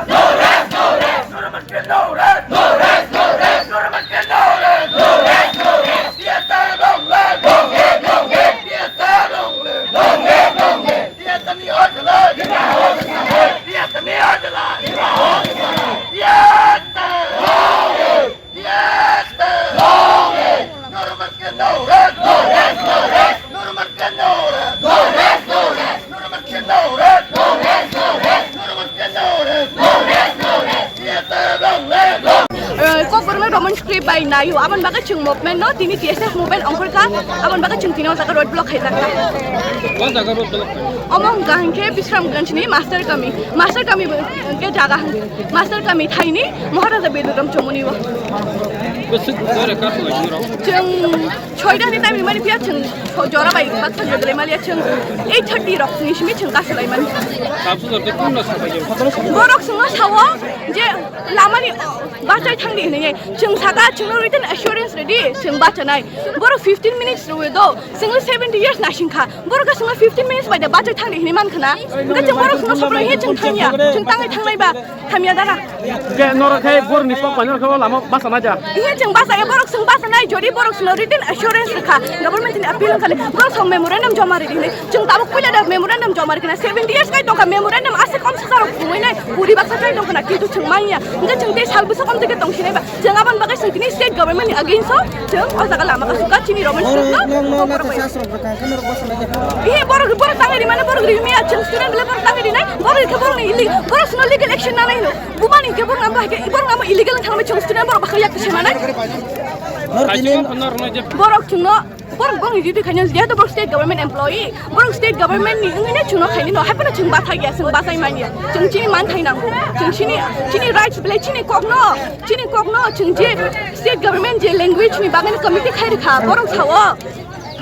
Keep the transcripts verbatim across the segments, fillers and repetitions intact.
No rest, no rest. Nurmanke no rest, no rest, no rest. Nurmanke no rest, no rest, no rest. P S R long live, long live, long live. P S R long live, long live, long live. P S R ni order live. P S R ni order live. P S R. Kokborokno Roman script bai naio, aboni bagwi chwng movement no tini T S F movement ongkhorkha, aboni bagwi chwng tini o jaga road block khaijakha. O jaga road block khai? Omo hwnkha hinkhe Bisramganj ni Master Kami, Master Kami bo hinkhe jaga hinkhe. Master Kami thaini Maharaja Birbikramochomoni o. Bwswk jora kasu lai norok? Chwng soida ni time mani phiya chwng so-, jora bai baksa jodre maliya chwng eight thirty rok ni simi chwng kasu lai mani. Tabsu jor tei kunno sapai jor. Borok chwngno sawo je lamani bachai thangdi hinwi chwng saka chwngno written assurance redi chwng bachanai. Borok fifteen minutes rwi do chwngno seventy years nasingkha. Borok chwngno fifteen minutes bai da bachai thangdi hinwi mankha na. Hwnkhe chwng borok chwngno soprang he chwng thangya. Chwng tangwi thangnai ba. Hamya dara. Ke norok khe borokni kok bai norok khe o lama basa naja. Ihe chwng basa, e borok chwng basa nai jodi borok chwngno written assurance rwkha. Government ni appeal wngkha le borok chwng memorandum joma ridi hinwi. Chwng tabuk puila da memorandum joma rikha na seventy years kai tongkha memorandum ase kom sasa rok phumui nai. Puri baksa kai tongkha na kintu chwng manya. Hingke chwng tei sal bwswk kom tike tong sinai ba. Chwng aboni bagwi chwng tini state government ni against o chwng o jaga lama kasukha chini Roman script no. Nang no na ta sasrok rwkha khe norok basa naja. Ihe borok borok tangwi rimani borok rimiya chwng student bile borok tangwi rinai borok khe borok ni ili borok sino legal action nanai no. Bumani ke borok nang bahai ke borok nang illegal thangwi chwng student borok bakhai yak se manai. Nor tini borok chwngno borok borok ni duty khaina jehetu borok state government employee borok state government ni wngwi ne chwngno khaini no hai phano chwng bathai ya chwng bathai manya chwng chini man thai nango chwng chini chini rights bile chini kokno chini kokno chwng je state government je language ni bagwi committee khai rikha borok sao.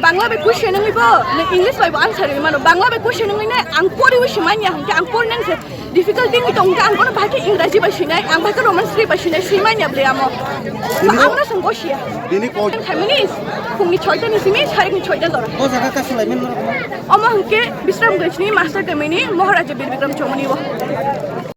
Bangla bai question wngwi bo, nwng English bai bo answer rwwi mano. Bangla bai question wngwi nai ang poriwi swimanya hwnkhe ang porinani se difficulty wngwi tong hwnkhe ang bono bahai khe Ingraji bai swinai, ang bahai khe Roman script bai swinai, swimanya bwle amo. Ba ang no swng gosia. Bini kok. Khaimani phungni soita ni simi sarikni soita jora. O jaga kasu laimani norok. Omo hwnkhe Bisramganj ni Master Kami ni Maharaja Bir Bikram Chomoni bo.